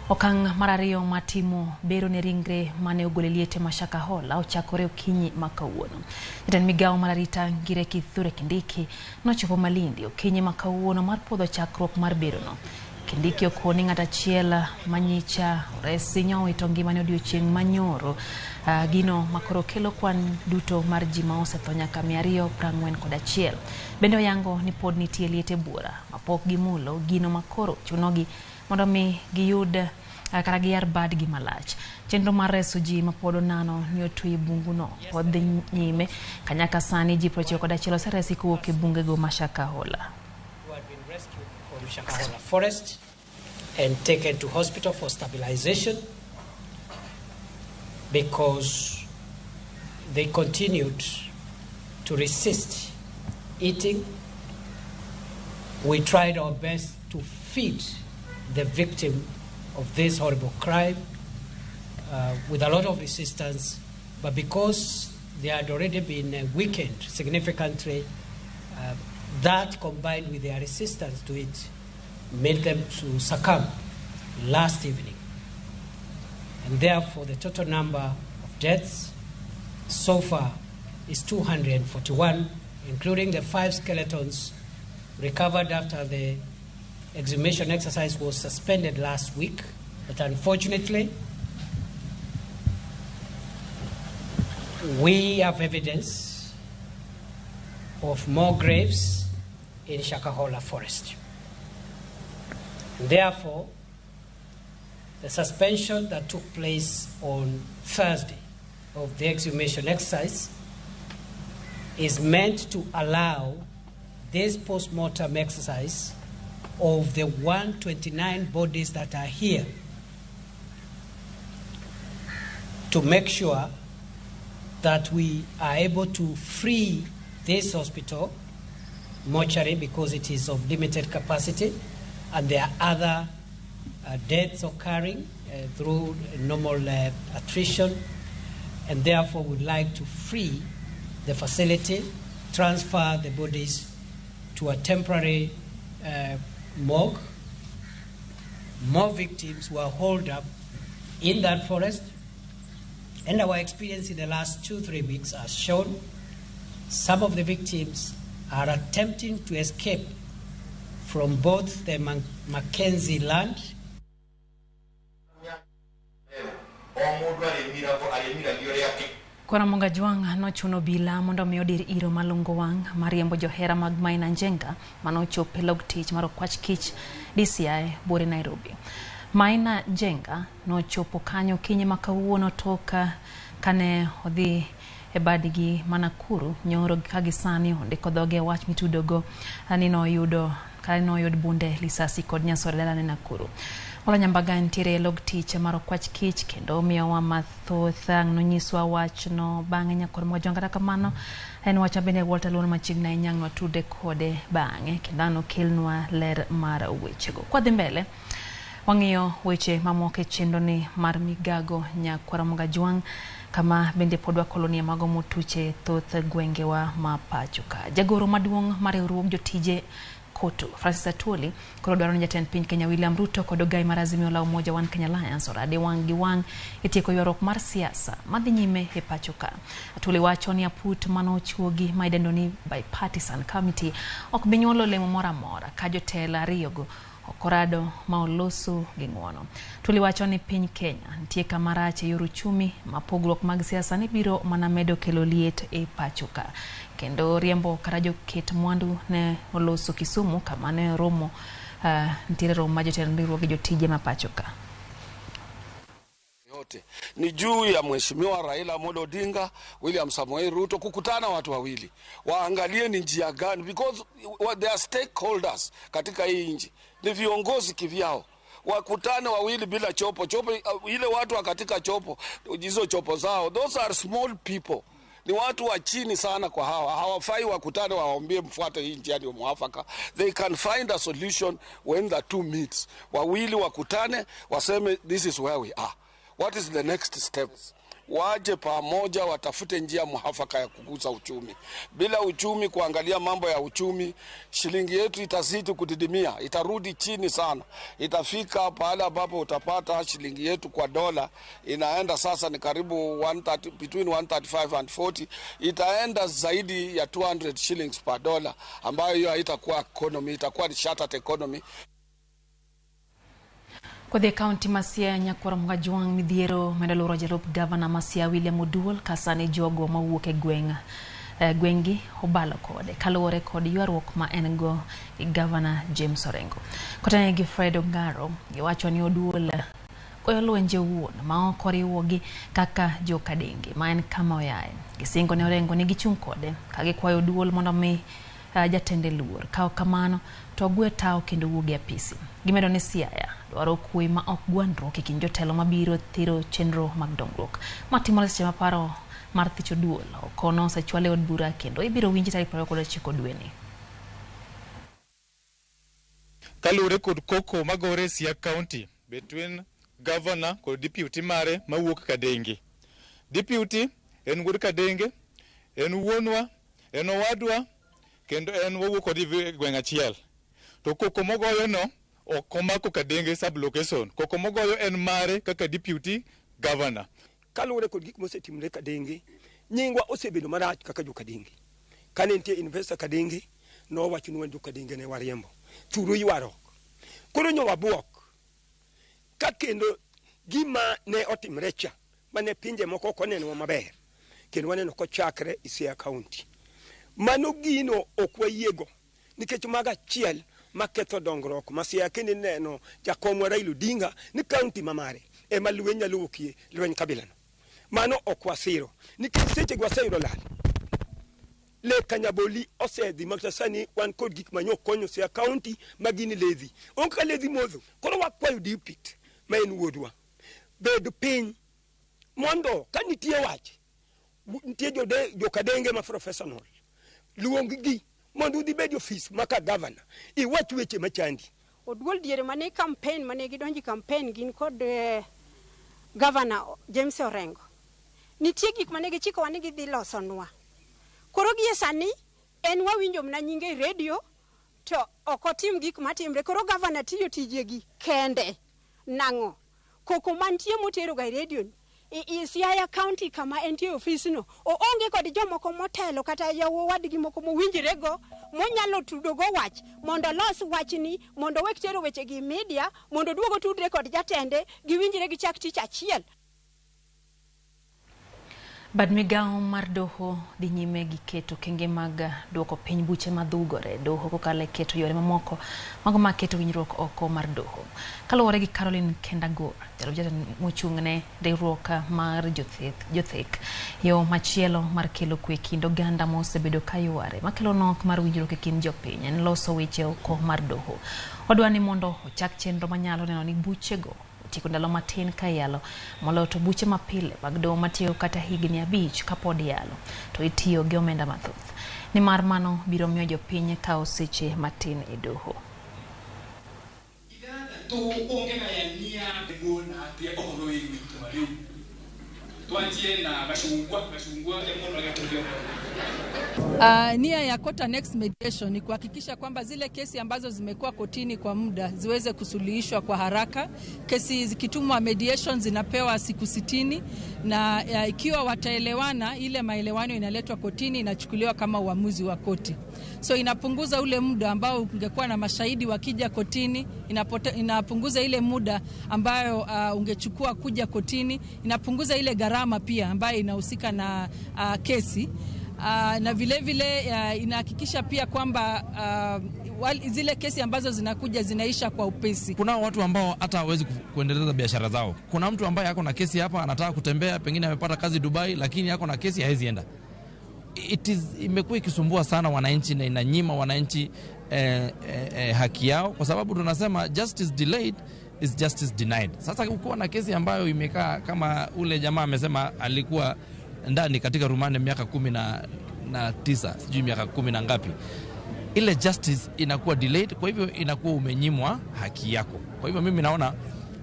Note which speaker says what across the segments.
Speaker 1: Okang' mar ariyo mar timo bero ne ringre mane ogol e liete ma Shakahola ochakore okinyi ma kawuono. Jatend migawo mar arita Ngire Kithure Kindiki nochopo Malindi okinyi ma kawuono mar puodho chakruok mar berono. Kindiki okoni ng'at achiel manyicha oresi nyowito ngimane odiochieng' manyoro. Gino makoro kelo kwan duto mar ji ma osetho nyaka 241. Bende oyango ni pod nitie liete buora mapok gimulo gino makoro chunogi mondo mi giyud kata giyar badgi malach. Chenro mar reso ji mapod onano ni otwe e bunguno pod dhi nyime kanyaka sani ji 91 oseresi kowuok e bungego ma Shakahola.
Speaker 2: Who had been rescued from Shakahola forest and taken to hospital for stabilization because they continued to resist eating. We tried our best to feed the victim of this horrible crime with a lot of resistance, but because they had already been weakened significantly, that combined with their resistance to it made them to succumb last evening. And therefore the total number of deaths so far is 241, including the 5 skeletons recovered after the exhumation exercise was suspended last week. But unfortunately, we have evidence of more graves in Shakahola forest. And therefore, the suspension that took place on Thursday of the exhumation exercise is meant to allow this post-mortem exercise of the 129 bodies that are here to make sure that we are able to free this hospital mortuary because it is of limited capacity and there are other deaths occurring through normal attrition, and therefore we'd like to free the facility, transfer the bodies to a temporary morgue. More victims were holed up in that forest, and our experience in the last 2-3 weeks has shown some of the victims are attempting to escape from both the Mackenzie land.
Speaker 1: Kora Mongajwang' nochuno bila mondo mi odir iro malungo wang' mariembo johera mag Maina Njenga manochopo e log tich mar Okwach Kich DCI buore Nairobi. Maina Njenga nochopo kanyo okinyi ma kawuono tok kane odhi e badgi ma Nakuru nyoro ka gisani ondiko dhoge e wach mitudogo ni noyudo ka noyud bunde lisasi kod nyasore dalane Nakuru. Ola Nyambaga nitiere e log tich mar Okwach Kich kendo miyowa mathoth ang' nonyiswa wachno bang'e nyakor Mongajwang'. Kata kamano en wach mabende Walter Luono machiegni ahinya ang' nwatude kode bang'e kendo ang' nokelnwa ler mar wechego. Kwadhi mbele wang'iyo weche mamoko e chenro ni mar migago nyakwara Mongajwang' kama bende pod wakolonie mago motuche thoth gwengewa ma pacho ka. Jagoro maduong' mar riwruog jotije Kotu Francis Atwoli koro dwaro ni jatend piny Kenya William Ruto kod ogai mar Azimio la Umoja One Kenya Alliance orade wang' gi wang' e tieko ywaruok mar siasa madhi nyime e pacho ka. Atwoli wacho ni aput manochuogi ma idendo ni bipartisan committee ok bi nyuolo olemo moro amora ka jotelo ariyogo ok orado ma oloso gi ng'uono. Atwoli wacho ni piny Kenya nitie kama rach e yor uchumi ma pogruok mag siasa ni biro mana medo kelo liet e pacho ka. Kendo riembo kata joket mwandu ne oloso Kisumu kama ne romo nitiere romo ma jotend riwruoge jotije ma pacho ka.
Speaker 3: Yote ni juu ya Mheshimiwa Raila Amolo Odinga, William Samoei Ruto kukutana watu wawili waangalie ni njia gani, because they are stakeholders katika hii nchi, ni viongozi kivyao, wakutane wawili bila chopo chopo ile watu wa katika chopo hizo chopo zao, those are small people, ni watu wa chini sana kwa hawa, hawafai wakutane waambie mfuate hii njia ndio mwafaka. They can find a solution when the two meets, wawili wakutane waseme this is where we are, what is the next step. Waje pamoja, watafute njia muafaka ya kukuza uchumi. Bila uchumi, kuangalia mambo ya uchumi, shilingi yetu itazidi kudidimia, itarudi chini sana. Itafika pahali ambapo utapata shilingi yetu kwa dola inaenda sasa ni karibu 130, between 135 and 40, itaenda zaidi ya 200 shillings per dollar, ambayo hiyo haitakuwa economy, itakuwa ni shattered economy.
Speaker 1: Kodhi e kaunti ma Siaya, Nyakwar Mgajwang' midhiero medo luoro jalup gavana ma Siaya William Oduol ka sani jogo mawuok e gweng' gweng'gi obalo kode kaluwore kod ywaruok ma en go gi gavana James Orengo. Kotenore gi Fred Ongaro, giwacho ni Oduol goyo lwenje owuon ma ok oriwogi kaka jokadenge ma en kama oyae. Gisingo ne Orengo ni gichung' kode ka gikwayo Oduol mondo mi jatende luor. Ka ok kamano to ogwe tao kendo wuog e apisi. Gimedo ni Siaya dwaro kwe ma ok gwandruok e kind jotelo mabiro thiro chenro mag dongruok. Matimore seche ma paro mar thicho duol okono osechwal e od bura kendo ibiro winji tarik 29 dweni.
Speaker 4: Kaluwore kod koko magore e Siaya County between governor kod deputy mare mawuok Kadenge. Deputy en wuod Kadenge, en wuonwa, en owadwa, kendo en wawuok kode e gweng' achiel. To koko mogoyo no ok omako Kadenge sub-location. Koko mogoyo en mare kaka deputy governor.
Speaker 5: Kaluwore kod gik mosetimore Kadenge, nyingwa osebedo marach kaka jo Kadenge. Kane nitie investor Kadenge, nowacho ni wan jo Kadenge ne wariembo. Thuru ywaruok. Koro nyo wabuok. Ka kendo gima ne otimre cha, mane pinje moko ok onenowa maber, kendo waneno kochakre e Siaya County. Mano gino ok wayiego, nikech mago achiel maketho dongruok ma Siaya. Kendo ineno jakomwa Raila Odinga ni kaunti ma mare ema lweny nyalo wuokie, lweny kabilano. Mano ok wasiro, nikech sechego waseyudo lal. Le Kanyaboli osedhi makata sani wan kod gik manyo konyo Siaya County ma gin ledhi. Onge ka ledhi modho. Koro wakwayo deputy ma en wuodwa, bed piny mondo ka nitie wach, nitie jokadenge ma professional, luong gi mondo udhi bed e ofis maka governor, iwach weche machandi.
Speaker 6: Oduol diere mane campaign mane gidonji campaign gin kod governor James Orengo. Nitie gik mane gichikowa ni gidhi losonwa. Koro gie sani en wawinjo mana nyinge e radio to ok otim gik matimre. Koro governor tiyo tijegi kende. Nang'o? Koko mantie motero ga e radio ni. I Siaya County kama entie ofisno, oonge kod jomoko motelo kata yawowadgi moko mowinjrego monyalo tudogo wach mondo olos wachni, mondo owek tero wechegi e media, mondo oduog otudre kod jatende, giwinjre gichak tich achiel.
Speaker 1: Bad migawo mar doho dhi nyime gi keto okenge mag duoko piny buche madhugore doho kokalo e keto yore mamoko mago mag keto winjruok oko mar doho. Kaluwore gi Caroline Kendagor, jalup jatend mochung' ne riwruok mar jothek, yo machielo mar kelo kwe e kind oganda mosebedo ka yware makelo nok mar winjruok e kind jopiny en loso weche oko mar doho. Odwa ni mondo ochak chenro manyalo neno ni buchego otieko ndalo matin ka iyalo, moloyo to buche mapile mag doho matieko kata higni 5 kapod iyalo to itiyo gi omenda mathoth, nimar mano biro miyo jopiny kawo seche matin e doho.
Speaker 7: Nia ya court annex mediation ni kuhakikisha kwamba zile kesi ambazo zimekuwa kotini kwa muda ziweze kusuluhishwa kwa haraka. Kesi zikitumwa mediation zinapewa siku 60 na ikiwa wataelewana, ile maelewano inaletwa kotini, inachukuliwa kama uamuzi wa koti. So inapunguza ule muda ambao ungekuwa na mashahidi wakija kotini, inapunguza ile muda ambayo ungechukua kuja kotini, inapunguza ile gharama pia ambayo inahusika na kesi. Na vile vile inahakikisha pia kwamba zile kesi ambazo zinakuja zinaisha kwa upesi.
Speaker 8: Kuna watu ambao hata hawezi kuendeleza biashara zao. Kuna mtu ambaye ako na kesi hapa anataka kutembea, pengine amepata kazi Dubai, lakini ako na kesi hawezi enda. Imekuwa ikisumbua sana wananchi na inanyima wananchi haki yao, kwa sababu tunasema justice delayed is justice denied. Sasa ukiwa na kesi ambayo imekaa kama ule jamaa amesema alikuwa ndani katika rumande miaka 19, sijui miaka 10 na ngapi, ile justice inakuwa delayed, kwa hivyo inakuwa umenyimwa haki yako. Kwa hivyo mimi naona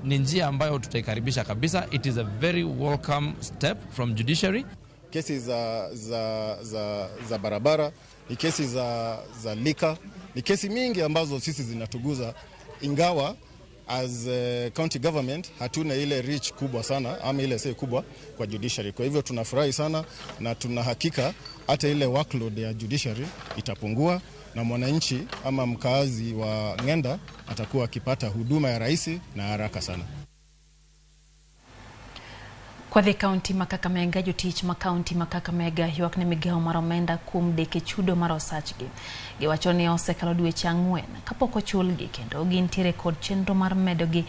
Speaker 8: Ni njia ambayo tutaikaribisha kabisa. It is a very welcome step from judiciary.
Speaker 9: Kesi za barabara, ni kesi za liquor, ni kesi mingi ambazo sisi zinatuguza, ingawa as county government hatuna ile reach kubwa sana ama ile say kubwa kwa judiciary. Kwa hivyo tunafurahi sana na tuna hakika hata ile workload ya judiciary itapungua na mwananchi ama mkaazi wa Ng'enda atakuwa akipata huduma ya rahisi na haraka sana.
Speaker 1: Kwadhi kaunti ma Kakamega, jotich ma kaunti ma Kakamega ywak ne migawo mar omenda kuom deke chudo mar osachgi. Giwacho ni osekalo dweche 4 kapok ochulgi kendo gintiere kod chenro mar medogi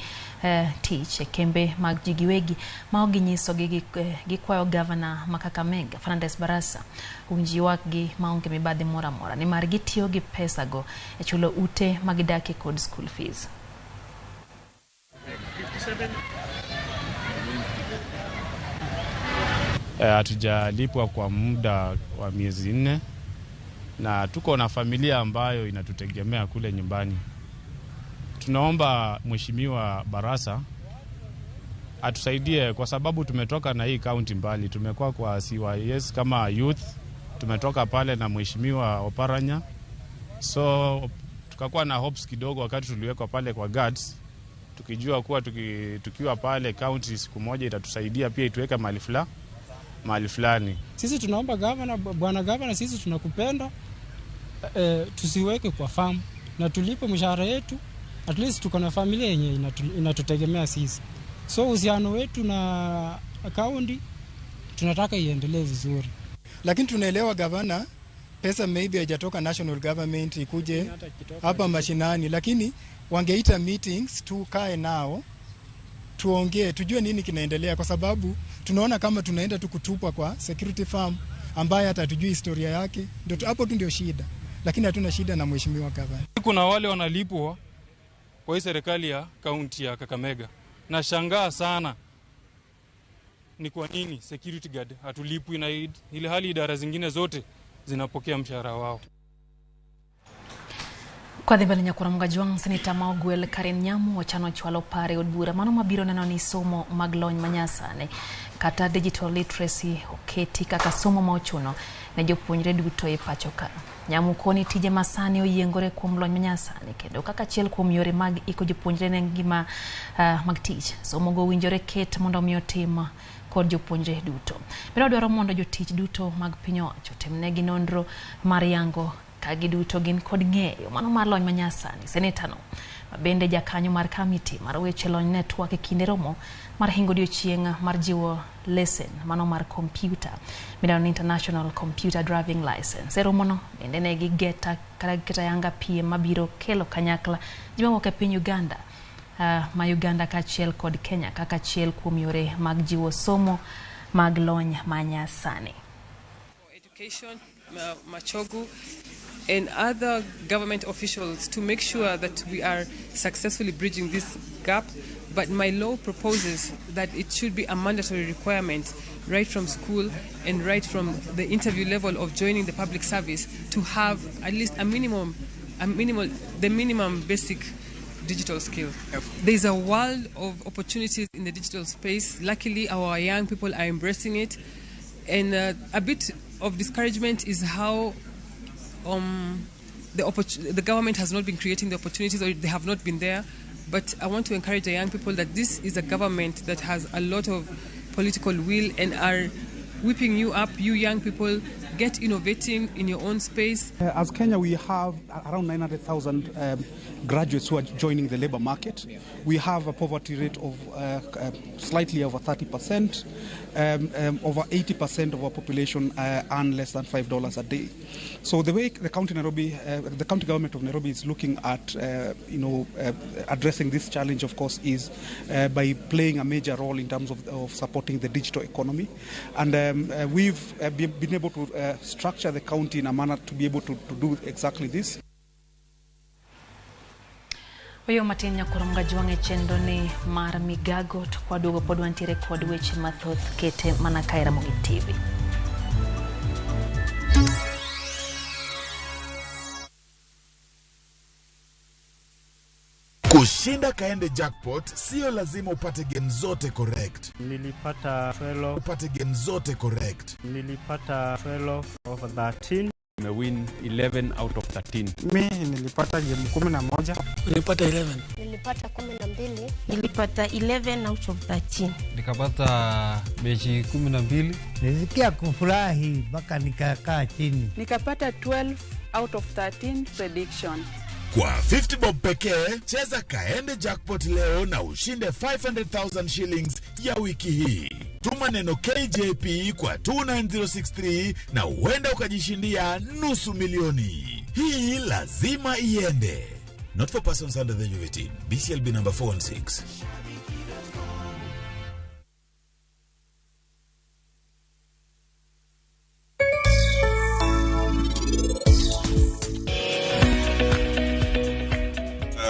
Speaker 1: tich e kembe mag ji giwegi ma ok ginyisogi. Gikwayo gavana ma Kakamega Fernandes Barasa owinj ywakgi maonge mibadhi moro amora nimar gitiyo gi pesago e chulo ute magidakie kod school fees.
Speaker 10: Hatujalipwa kwa muda wa miezi 4 na tuko na familia ambayo inatutegemea kule nyumbani. Tunaomba Mheshimiwa Barasa atusaidie kwa sababu tumetoka na hii county mbali. Tumekuwa kwa CYS kama youth, tumetoka pale na Mheshimiwa Oparanya, so tukakuwa na hopes kidogo wakati tuliwekwa pale kwa guards, tukijua kuwa tukiwa pale county siku moja itatusaidia pia ituweke mahali fulani.
Speaker 11: Sisi tunaomba gavana, bwana gavana, sisi tunakupenda, tusiweke kwa farm na tulipe mshahara yetu. At least tuko na familia yenye inatutegemea sisi. So uhusiano wetu na kaunti tunataka iendelee vizuri.
Speaker 12: Lakini tunaelewa gavana, pesa maybe haijatoka national government ikuje hapa mashinani, lakini wangeita meetings tukae nao tuongee, tujue nini kinaendelea, kwa sababu tunaona kama tunaenda tu kutupwa kwa security firm ambaye hata hatujui historia yake. Ndio hapo tu ndio shida, lakini hatuna shida na mheshimiwa gavana.
Speaker 13: Kuna wale wanalipwa kwa hii serikali ya kaunti ya Kakamega. Nashangaa sana ni kwa nini security guard hatulipwi na ile hali idara zingine zote zinapokea mshahara wao.
Speaker 1: Kwa dhi mbele nyakura Mgajwang', seneta ma ogwel Karen Nyamu ochano chwalo pare e od bura mano mabiro neno ni somo mag lony manyasani kata digital literacy oketi kaka somo ma ochuno ne jopuonjre duto e pacho ka. Nyamu koni tije masani oyiengore kuom lony manyasani kendo kaka achiel kuom yore mag iko jopuonjre ne ngima mag tich. Somo go owinjore ket mondo mi otim kod jopuonjre duto. Bende dwaro mondo jotich duto mag piny owacho otimnegi nonro mar yango ka giduto gin kod ng'eyo mano mar lony manyasani. Seneta no bende jakanyo mar kamiti mar weche lony ne twak e kinde romo mar hingo odiochieng' mar jiwo lesen mano mar kompyuta midendo ni International Computer Driving License. E romono bende ne gigeta kata giketa yanga piem mabiro kelo kanyakla ji mawuok e piny Uganda ma Uganda kaachiel kod Kenya kaka achiel kuom yore mag jiwo somo mag lony manyasani.
Speaker 14: Education, Machogu and other government officials to make sure that we are successfully bridging this gap. But my law proposes that it should be a mandatory requirement right from school and right from the interview level of joining the public service to have at least the minimum basic digital skill. There's a world of opportunities in the digital space. Luckily, our young people are embracing it. And a bit of discouragement is how the government has not been creating the opportunities, or they have not been there. But I want to encourage the young people that this is a government that has a lot of political will and are whipping you up, you young people, get innovating in your own space.
Speaker 15: As Kenya, we have around 900,000 graduates who are joining the labor market. Yeah. We have a poverty rate of slightly over 30%. Over 80% of our population earn less than $5 a day. So the way the county Nairobi, the county government of Nairobi is looking at, addressing this challenge, of course, is by playing a major role in terms of supporting the digital economy. And we've been able to structure the county in a manner to be able to do exactly this.
Speaker 1: Oyo matin nyakoro Mgajwang' e chenro ni mar migago to kwaduogo pod wantiere kod weche mathoth kete mana kae Ramogi TV.
Speaker 16: Kushinda Kaende Jackpot sio lazima upate game zote correct.
Speaker 17: Nilipata 12.
Speaker 16: Upate game zote correct.
Speaker 17: Nilipata 12 over 13.
Speaker 18: Nimewin 11 out of 13.
Speaker 11: Mi nilipata game 11.
Speaker 19: Nilipata 11.
Speaker 6: Nilipata 12.
Speaker 20: Nilipata 11 out of 13.
Speaker 21: Nikapata mechi 12.
Speaker 22: Nilisikia kufurahi mpaka nikakaa chini.
Speaker 23: Nikapata 12 out of 13 prediction.
Speaker 16: Kwa 50 bob pekee, cheza Kaende Jackpot leo na ushinde 500,000 shillings ya wiki hii. Tuma neno KJP kwa 29063 na huenda ukajishindia 500,000. Hii lazima iende. Not for persons under the age of 18. BCLB number 416.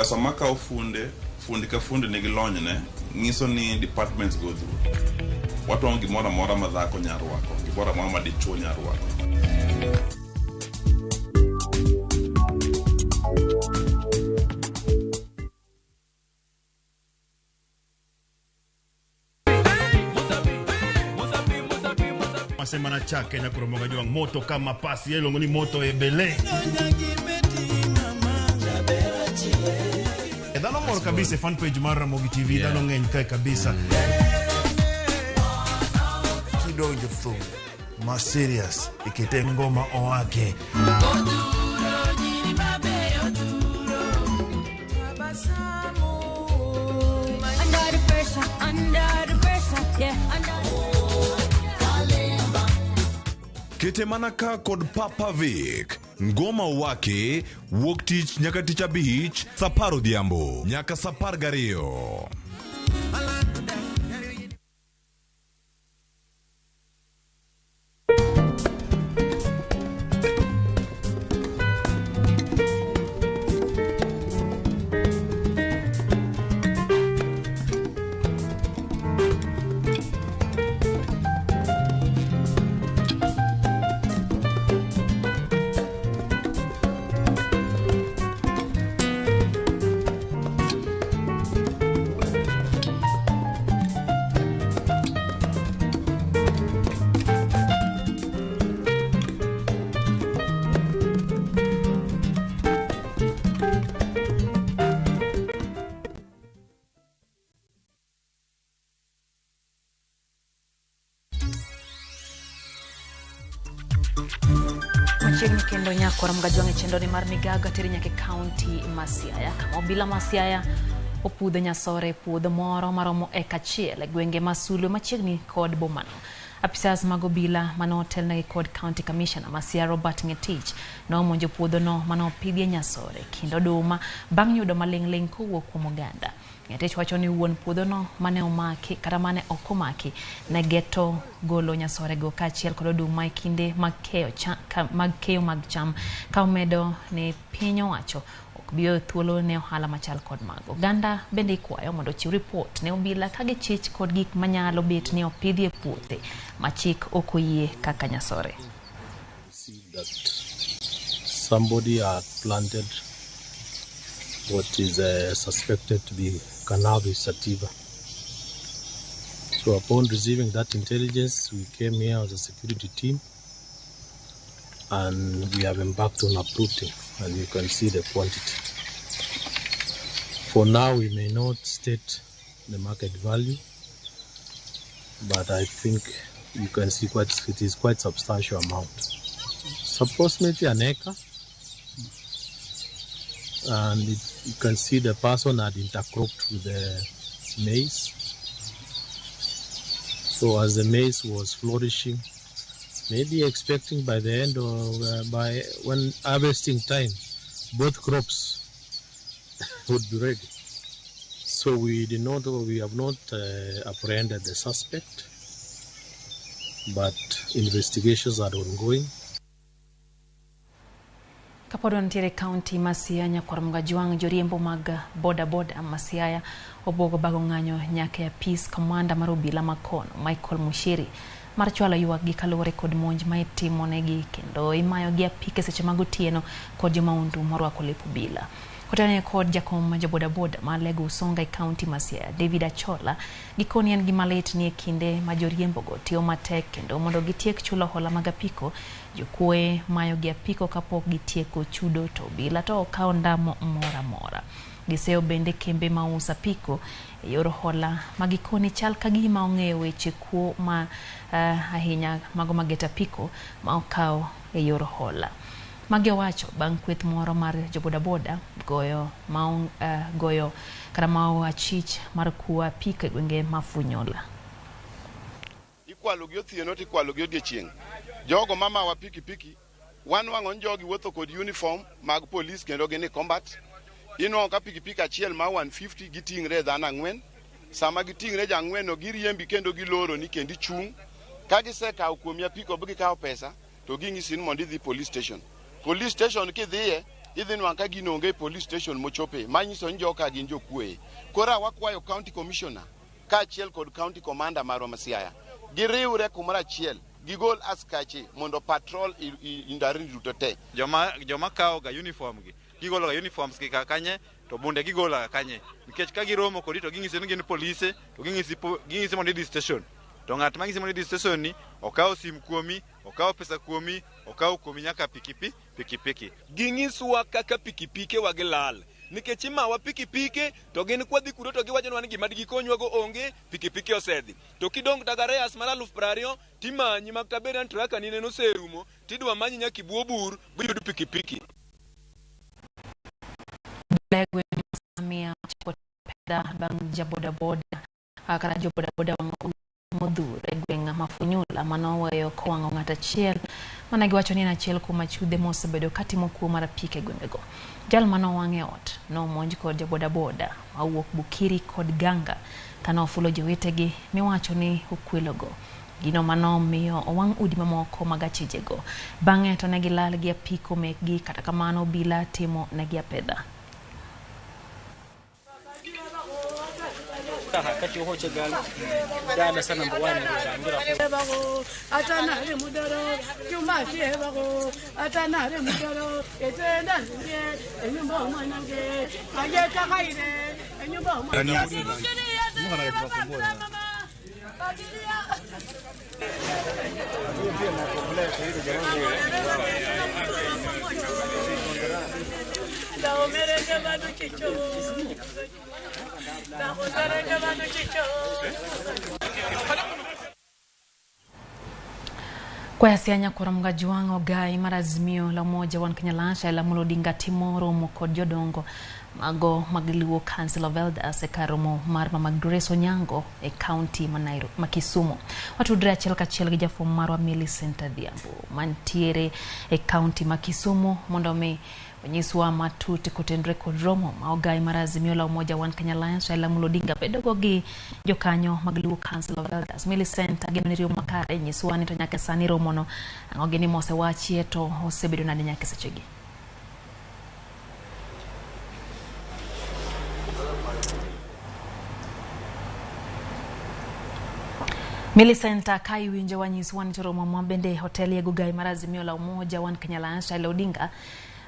Speaker 24: Sama kawo funde, fundi ka fundi nigi lonyne, nyiso ni departments go through. Watwang'o gimoro amora ma dhako nyalo rwako, gimoro amora ma dichuo nyalo rwako.
Speaker 25: Masema na chake na kuromoga juang moto kama pasi yelongo ni moto ebele. Dhano mor kabisa fan page mar Ramogi TV, dhano ng'eny kae kabisa. Kidonjo thum ma serious ikete ngoma owake.
Speaker 26: Kete mana ka kod Papa Vic ngoma wake wuok tich nyaka tich abich saa 10 odhiambo nyaka saa 12.
Speaker 1: Machiegni kendo nyakora Mgajwang' e chenro ni mar migago ateri nyaka e kaunti ma Siaya kama obila ma Siaya opudho nyasore e puodho moro maromo eka achiel e gwenge ma Sulwe machiegni kod bomano. Apisas mag obila mane otelnegi kod County Commissioner ma Siaya Robert Ngetich nomonjo puodhono mane opidhie nyasore kind oduma bang' yudo maling'ling' kowuok kuom oganda. Ngetich wacho ni wuon puodhono mane omaki kata mane ok omaki ne geto golo nyasorego kaachiel kod oduma e kinde mag keyo mag cham ka omedo ni piny owacho ok bi weyo thuolo ne ohala machal kod mago. Oganda bende ikwayo mondo ochiw ripot ne obila ka gichich kod gik manyalo bet ni opidhi e puothe ma chik ok oyie kaka nyasore.
Speaker 27: That somebody had planted what is suspected to be cannabis sativa. So upon receiving that intelligence, we came here as a security team and we have embarked on uprooting, and you can see the quantity. For now, we may not state the market value, but I think you can see it is quite substantial amount. It's approximately an acre. And you can see the person had intercropped with the maize. So as the maize was flourishing, maybe expecting by the end of, by when harvesting time, both crops would be ready. So we have not apprehended the suspect, but investigations are ongoing.
Speaker 1: Kapod wantiere kaunti ma Siaya nyakwar Mgajwang' joriembo mag boda boda ma Siaya obuogo bago ng'anyo nyaka e apis kamanda mar obila ma kono Michael Mushiri mar chwalo ywakgi kaluwore kod monj ma itimonegi kendo imayogi apike seche mag otieno kod jomaundu morwako lep obila. Kotenore kod jakom jobodaboda ma Alego Usonga e kaunti ma Siaya, David Achola, gikoni en gima lit ni e kinde ma joriembogo tiyo matek kendo mondo gitiek chulo hola mag apiko, jokuoe mayo gi apiko kapok gitieko chudo to obila to ok kaw ndamo moro amora. Giseyo bende kembe mauso apiko e yor hola ma gikoni chal ka gima ong'eyo weche kuo ma ahinya mago mageto apiko ma okaw e yor hola. Magi owacho bang' kweth moro mar jobodaboda goyo ma goyo kata ma achich mar kuo apiko e gwenge ma Funyula.
Speaker 2: Ikwalo gi otieno to ikwalo gi odiechieng'. Jogo mamawa pikipiki wanwang'o ni jogi wuotho kod uniform mag polis kendo gin e combat. Inwang'o ka pikipiki achiel ma 150 giting're dhano ang'wen. Sama giting're jo ang'wen no giriembi kendo giloro ni kendo ichung'. Ka gisekawo kuomi apiko bi gikawo pesa to ging'isi ni mondo idhi police station. Police station kidhiye idhi nwang' ka gino onge e police station mochope. Manyiso ni joka gin jokuoye. Koro wakwayo county commissioner kaachiel kod county commander marwa ma Siaya giriwre kumoro achiel gigol askache mondo patrol i ndarni duto te.
Speaker 3: Joma kawo ga uniform gi gigolo ga uniforms gi kanye to bunde gigolo ga kanye nikech ka giromo kodi to ging'isi ni gin polise to ging'isi mondo idhi station to ng'at ma ng'isi mondo idhi station ni okawo sim kuomi, okawo pesa kuomi, okawo kuomi nyaka pikipiki.
Speaker 4: Ging'iswa kaka pikipike wa gilal nikech imawa pikipike to gin kwadhi kuro to giwachonwa ni gima digikonywago onge, pikipiki osedhi. To kidong' tagareas mar 20,000 timanyi ma kata bed ni traka ni neno oserumo tidwa manyi nyaka ibuo bur biyud pikipiki.
Speaker 1: Samia ochako pedha bang' jabodaboda kata jobodaboda modhuro e gweng' ma Funyula manoweyo kowang'o ng'at achiel mane giwacho ni en achiel kuom achudhe mosebedo katimo kuo mar apiko e gwengego. Jal manowang' e ot nomonj kod jobodaboda mawuok Bukiri kod Ganga kanofulo jowetegi miwacho ni okwelogo. Gino manomiyo owang' udi mamoko mag achijego. Bang'e to ne gilal gi apiko mekgi, kata kamano obila timo negi apedha. Kwa sianya kwa Juang Ogai mar Azimio la Umoja One Kenya Alliance Raila Amolo Odinga timo romo kod jodongo mago mag Luo Council of Elders e kar romo mar Mama Grace Onyango e kaunti ma Nairobi ma Kisumu. Watudre achiel kachiel gi jafwambo marwa Millicent Adhiambo mantiere e kaunti ma Kisumu mondo mi onyiswa matut kotenore kod romo ma Ogai mar Azimio la Umoja One Kenya Alliance Raila Amolo Odinga bedogo gi jokanyo mag Luo Council of Elders. Millicent, ageno ni riwo makare, nyiswa ni to nyaka sani romono ang'o gini mosewachie to osebedo nade nyaka sechegi? Millicent, ka iwinjo wanyiswa ni to romo ma bende hotel ye Ogai mar Azimio la Umoja One Kenya Alliance Raila Odinga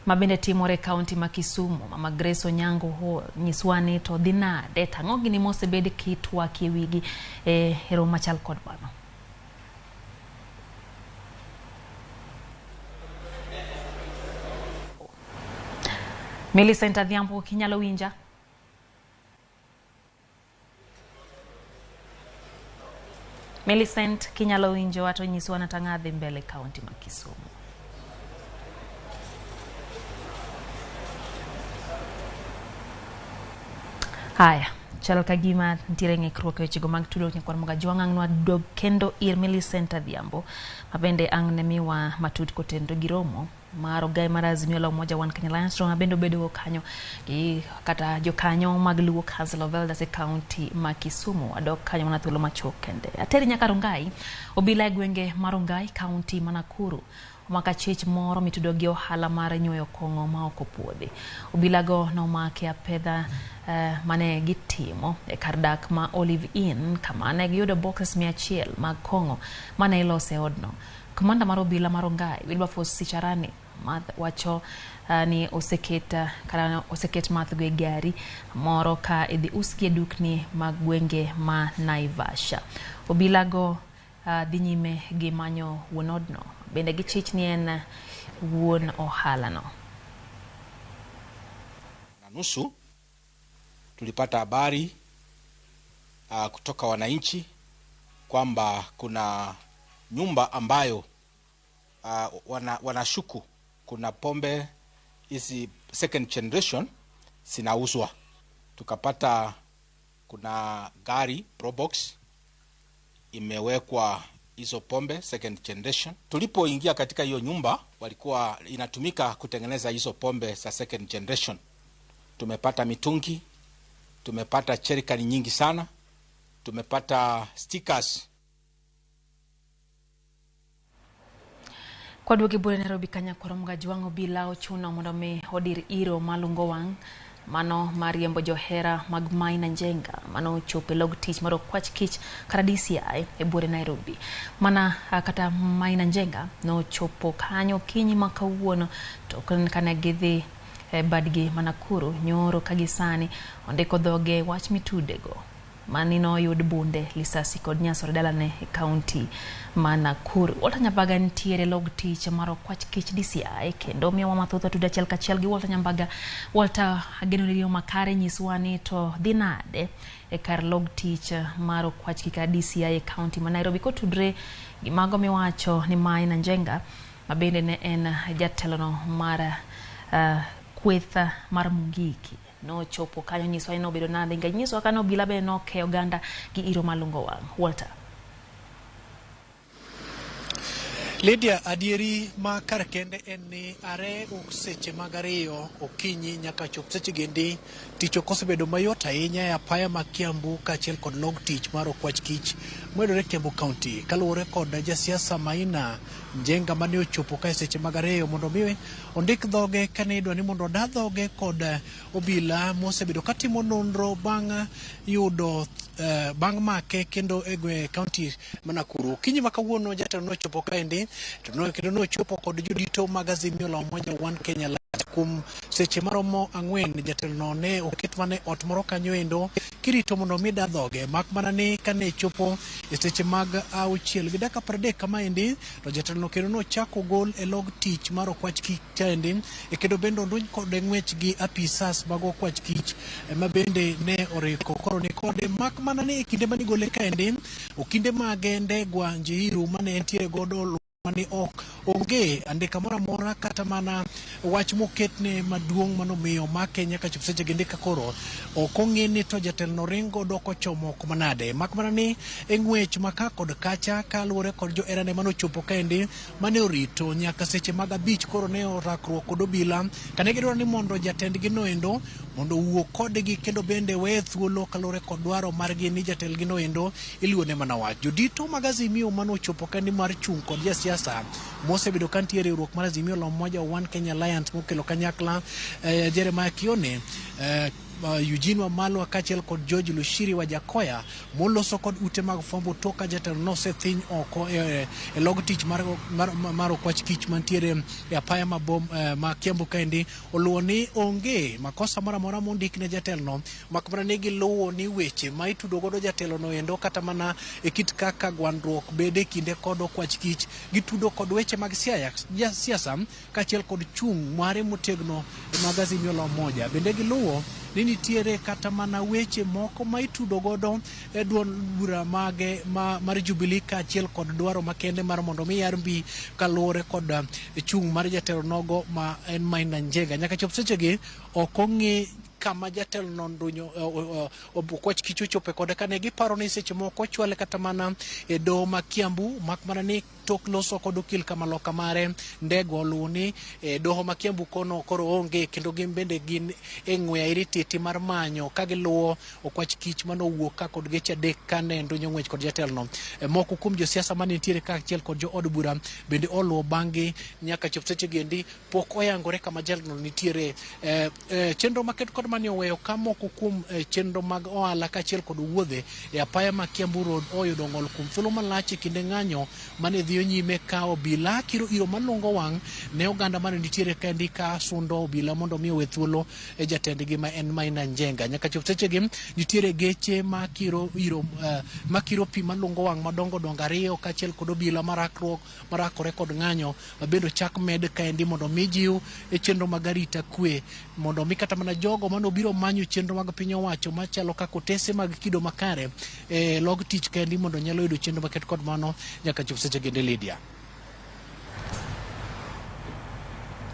Speaker 1: ma bende timore e kaunti ma Kisumu. Mama Grace Onyango ho nyiswa ni to dhi nade, to ang'o gini mosebed kitwak e wigi e romo machal kod mano? Millicent Adhiambo, kinyalo winja? Millicent, kinyalo winjo to nyiswa na tang'a dhi mbele kaunti ma Kisumu. Haya, chal ka gima nitiere ng'ikruok e wechego mag tudruok nyakwar Mogajwang' ang' nwadog kendo ir Millicent Adhiambo ma bende ang' ne miwa matut kotenore gi romo mar Ogai mar Azimio la Umoja One Kenya Alliance romo bende obedogo kanyo gi kata jokanyo mag Luo Council of Elders e kaunti ma Kisumu. Adok kanyo mana thuolo machuok kende. Ateri nyaka Rongai, obila e gwenge ma Rongai, kaunti ma Nakuru omako achich moro mitudo gi ohala mar nyuoyo kong'o ma ok opuodhi. Obilago nomake apedha mane gitimo e kar dak ma Olive Inn kama ne giyudo boxes 100 mag kong'o mane ilose e odno. Komanda mar obila mar Rongai, Wilberforce Sicharani, Math wacho ni oseket kata oseket mathgo e gari moro ka idhi usgi e dukni mag gwenge ma Naivasha. Obilago dhi nyime gi manyo wuon odno bende gichich ni en wuon ohalano.
Speaker 5: Na nusu tulipata habari kutoka wananchi kwamba kuna nyumba ambayo wanashuku kuna pombe hizi second generation zinauzwa. Tukapata kuna gari Probox imewekwa hizo pombe second generation. Tulipoingia katika hiyo nyumba walikuwa inatumika kutengeneza hizo pombe za second generation. Tumepata mitungi, tumepata cherikani nyingi sana, tumepata stickers.
Speaker 1: Kwaduogi bure Nairobi kanyakoro Mgajwang' obila ochuno mondo mi odir iro malungo wang' mano mar riembo johera mag Maina Njenga mano ochopo e log tich mar Okwach Kich kata DCI e buore Nairobi. Mana kata Maina Njenga nochopo kanyo okinyi ma kawuono to kane gidhi e badgi ma Nakuru nyoro ka gisani ondiko dhoge wach mitudego mani noyud bunde lisasi kod nyasore dalane e kaunti ma Nakuru. Walter Nyambaga nitiere log tich mar Okwach Kich DCI kendo miyowa mathoth watudo achiel kachiel gi Walter Nyambaga. Walter, ageno ni riyo makare, nyiswa ni to dhi nade e kar log tich mar Okwach Kich kata DCI e kaunti ma Nairobi kotudre gi mago miwacho ni Maina Njenga ma bende ne en jatelono mar kweth mar Mungiki nochopo kanyo, nyiswa ni nobedo nade, nikech nyiswa ka obila bende nokeyo oganda gi iro malungo wang'. Walter.
Speaker 7: Lydia, adieri ma kar kende en ni are seche mag 2 okinyi nyaka chop seche gendi tich ok osebedo mayot ahinya e apaya ma Kiambu kaachiel kod log tich mar Okwach Kich mayudore Kiambu County kaluwore kod jasiasa Maina Njenga mane ochopo ka e seche mag 2 mondo mi ondik dhoge kane idwa ni mondo oda dhoge kod obila mosebedo katimo nonro bang' yudo bang' make kendo e gwe county ma Nakuru. Okinyi ma kawuono jatelo nochopo kaendi kendo nochopo kod jodito mag Azimio la Umoja One Kenya Alliance. Kuom seche maromo 4 jatelono ne oket mana e ot moro kanyo endo kirito mondo mi da dhoge, mak mana ni kane chopo e seche mag 6:30 kamaendi to jatelono kendo nochako gol e log tich mar Okwach Kich kaendi e kendo bende ondunj kode ng'wech gi apisas mag Okwach Kich ma bende ne oriko koro ni kode, mak mana ni e kinde manigole kaendi okinde mage Ndegwa Njiru mane entiere godo mane ok onge andika moro amora kata mana wach moketne maduong' manomiyo make nyaka chop seche gi ka koro ok ong'e ni to jatelono ringo dok ochomo kuma nade, mak mana ni e ng'wech ma ka kod kacha kaluwore kod joherane manochopo kaendi mane orito nyaka seche mag 5 koro ne orakruok kod obila kane gidwaro ni mondo jatendgi noendo mondo owuo kodgi kendo bende weye thuolo kaluwore kod dwaro margi ni jatelgi noendo iluone mana wach. Jodito mag Azimio manochopo kaendi mar chung' kod jasiasa mosebedo kantie riwruok mar Azimio la Umoja One Kenya Alliance mokelo kanyakla Jeremiah Kione, Eugene Wamalwa kaachiel kod George Lushiri wa Jakoya moloso kod ute mag fwambo tok ka jatelo nosethiny oko e log tich mar Okwach Kich mantiere e apaya ma Kiambu kaendi oluwo ni onge makosa moro amora mondik ne jatelono, mak mana ni giluwo ni weche ma itudo godo jatelono endo kata mana e kit kaka gwandruok bede kinde kod Okwach Kich gitudo kod weche mag siasa kaachiel kod chung' mare motegno mag Azimio la Umoja. Bende giluwo ni nitiere kata mana weche moko ma itudo godo e duond bura mage mar Jubilee kaachiel kod dwaro makende mar mondo mi yar mbi kaluwore kod chung' mar jatelo nogo ma en Maina Njenga. Nyaka chop sechegi ok ong'e kama jatelo no ndunyo Okwach Kich ochope kode kane giparo ni seche moko ochwale kata mana e doho ma Kiambu, mak mana ni tok loso kod okil kamaloka mare Ndegwa oluwo ni doho ma Kiambu kono koro onge kendo gin bende gin e ng'we airititi mar manyo ka giluwo Okwach Kich manowuok ka kod geche 3 kane ndunyo ng'wech kod jatelono. Moko kuom josiasa mane nitiere kaachiel kod jo od bura bende oluwo bang'gi nyaka chop seche gendi pok oyangore kama jatelono nitiere. Chenro maket kod Ripod mane oweyo ka moko kuom chenro mag ohala kaachiel kod wuodhe e apaya ma Kiambu Road oyudo ng'ol kuom thuolo malach e kinde ng'anyo mane dhiyo nyime ka obila kiro iro malungo wang' ne oganda mane nitiere kaendi ka sundo obila mondo mi owe thuolo e jatendgi ma en Maina Njenga. Nyaka chop sechegi nitiere geche ma kiro iro makiro pi malungo wang' madongo dongo ariyo kaachiel kod obila marakruok marakore kod ng'anyo ma bende ochak med kaendi mondo mi jiw e chenro mag arita kwe mondo mi kata mana jogo mane obiro manyo chenro mag piny owacho machalo kaka otese mag kido makare e log tich kaendi mondo nyalo yudo chenro maket kod mano nyaka chop seche gende. Lydia.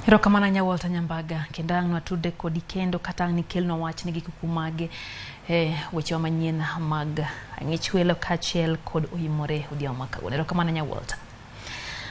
Speaker 1: Erokamano ahinya Walter Nyambaga, kendo ang' nwatude kodi kendo kata ang' nikelnwa wach ni gi kuku mage wechewa manyien mag ang'ich welo kaachiel kod oimore odhiambo ma kawuono. Erokamano ahinya Walter.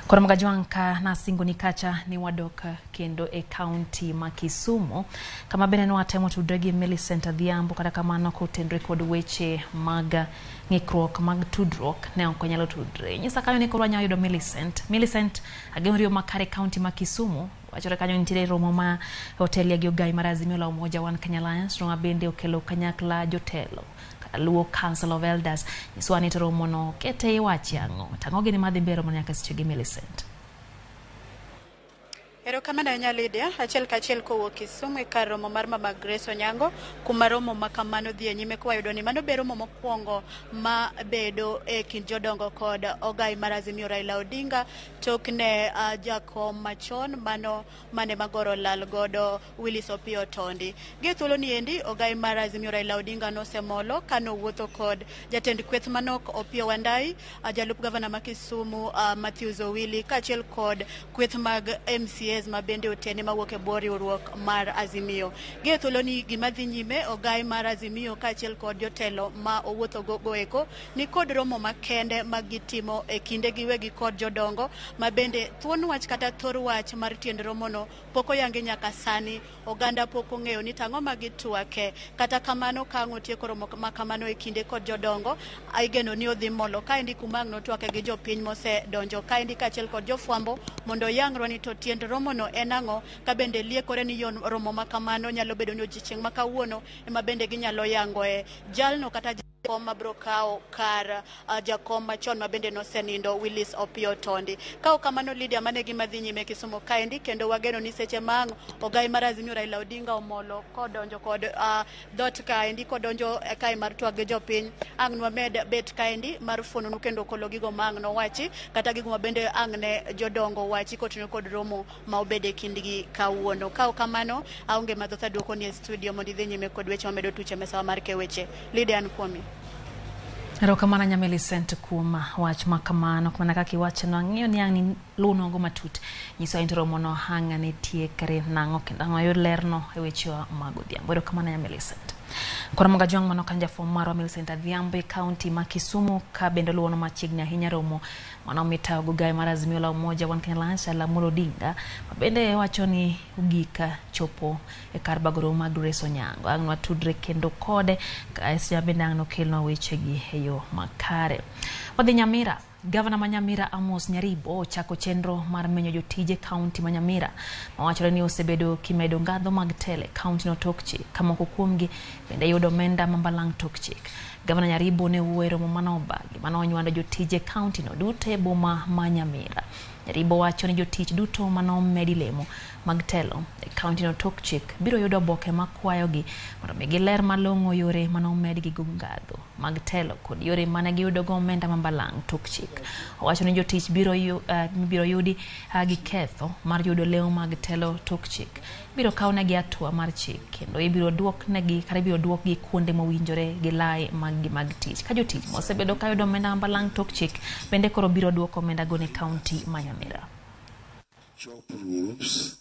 Speaker 1: Koro Magajwang' ka nasingo ni kacha ni wadok kendo e kaunti ma Kisumu kama bende nwatemo tudre gi Millicent Adhiambo, kata kamano kotenore kod weche mag ng'ikruok mag tudruok ne ok onyalo tudre. Nyisa kanyo ni koro wanyalo yudo Millicent. Millicent, ageno riyo makare kaunti ma Kisumu. Wachore kanyo nitiere romo ma otelie gi ogai mar Azimio la Umoja One Kenya Alliance, romo ma bende okelo kanyakla jotelo Luo Council of Elders. Nyiswa ni to romo no kete iwache ang'o? Tang'o gini madhi mbele romo nyaka seche gi Millicent.
Speaker 8: Erokamano ahinya Lydia, achiel kachiel kowuok Kisumu e kar romo mar Mama Grace Onyango, kuma romo ma kamano dhi e nyime kwayudo ni mano be romo mokwongo ma bedo e kind jodongo kod ogai mar Azimio Raila Odinga tok ne jakom machon mano mane magoro lal godo Willis Opiyo Tondi. Gi thuolo ni endi ogai mar Azimio Raila Odinga nosemolo kanowuotho kod jatend kweth manok Opiyo Wandayi, jalup gavana ma Kisumu Matthews Owili kaachiel kod kweth mag MCA ma bende otene mawuok e bwo riwruok mar Azimio. Gi thuolo ni gima dhi nyime ogai mar Azimio kaachiel kod jotelo ma owuotho go eko ni kod romo makende ma gitimo e kinde giwegi kod jodongo ma bende thuon wach kata thor wach mar tiend romono pok oyangi nyaka sani. Oganda pok ong'eyo ni tang'o ma gitwake. Kata kamano ka ang' otieko romo ma kamano e kinde kod jodongo, igeno ni odhi molo kaendi kuma ang' notwake gi jopiny mosedonjo kaendi kaachiel kod jofwambo mondo oyangrwa ni to tiend romono en ang'o, ka bende liekore ni yon romo ma kamano nyalo bedo ni odiechieng' ma kawuono ema bende ginyalo yangoe jalno kata jakom mabiro kawo kar jakom machon ma bende nosenindo Willis Opiyo Tondi. Ka ok kamano Lydia, mane gima dhi nyime Kisumu kaendi, kendo wageno ni seche ma ang' ogai mar Azimio Raila Odinga omolo kodonjo kod dhoot kaendi kodonjo kae mar twak gi jopiny, ang' nwamed bet kaendi mar fuononu kendo kolo gigo ma ang' nowachi kata gigo ma bende ang' ne jodongo wachi kotenore kod romo ma obedo e kindgi kawuono. Ka ok kamano, aonge mathoth aduoko ni e studio mondo idhi nyime kod weche mamedo tuche mesawa mar ke weche. Lydia, an kuomi.
Speaker 1: Erokamano ahinya Millicent kuom wach ma kamano. Mana kaka iwachono, ang'eyo ni ang' ni luwo nogo matut nyiso ni to romono ang' ne tiekre nang'o kendo ang' wayud lerno e wechewa mag odhiambo. Erokamano ahinya Millicent. Koro Magajwang' mano kan jafwambo marwa Millicent Adhiambo e kaunti ma Kisumu ka bende oluwono machiegni ahinya romo mano mitayo gi ogai mar Azimio la Umoja One Kenya Alliance Raila Amolo Odinga ma bende wacho ni ogik chopo e kar bago romo mag Grace Onyango. Ang' nwatudre kendo kode ka bende ang' nokelnwa wechegi e yo makare. Wadhi Nyamira. Gavana ma Nyamira Amos Nyaribo ochako chenro mar menyo jotije kaunti ma Nyamira mawachore ni osebedo kimedo ngadho mag telo e kaunti no tok chik ka moko kuomgi bende yudo omenda ma balang' tok chik. Gavana Nyaribo ne owuoyo e romo manobagi mane onywando jotije kaunti no duto e boma ma Nyamira. Nyaribo wacho ni jotich duto manomedi lemo mag telo e kaunti no tok chik biro yudo oboke makwayogi mondo mi giler malong'o yore manomedgi go ngadho mag telo kod yore mane giyudogo omenda ma balang' tok chik. Owacho ni jotich biro yudi gi ketho mar yudo lemo mag telo tok chik biro kawnegi hatua mar chik kendo ibiro duoknegi kata ibiro duokgi kuonde mowinjore gi lai mag gi mag tich. Ka jotich mosebedo ka yudo omenda ma balang' tok chik bende koro biro duoko omenda go ne kaunti ma Nyamira.
Speaker 9: Job groups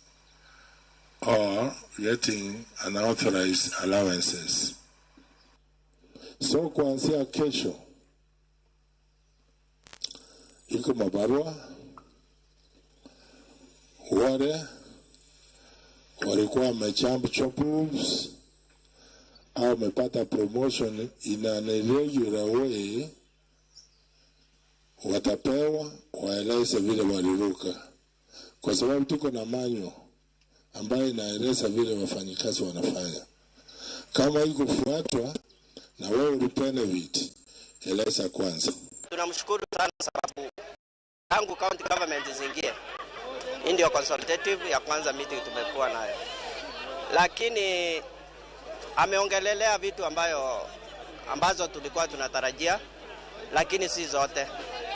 Speaker 9: are getting unauthorized allowances. So kuanzia kesho iko mabarua wale walikuwa wamejump job groups au wamepata promotion in an irregular way, watapewa waeleze vile waliruka, kwa sababu tuko na manual ambayo inaeleza vile wafanyikazi wanafanya. Kama ikufuatwa na wewe ulibenefit, eleza kwanza.
Speaker 10: Tunamshukuru sana sababu tangu county government zingie, hii ndio consultative ya kwanza meeting tumekuwa nayo, lakini ameongelelea vitu ambazo tulikuwa tunatarajia, lakini si zote.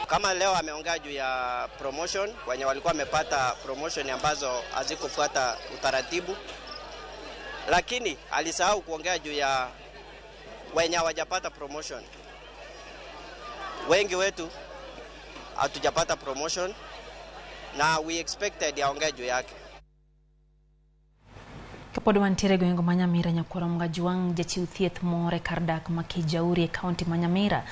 Speaker 10: Kama leo ameongea juu ya promotion, wenye walikuwa wamepata promotion ambazo hazikufuata utaratibu, lakini alisahau kuongea juu ya wenye hawajapata promotion. Wengi wetu hatujapata promotion na we expected aongee juu yake.
Speaker 1: Kapod wantiere e gweng' ma Nyamira, Nyakwar Mgajwang' jachiw thieth moro e kar dak ma Kijauri e kaunti ma Nyamira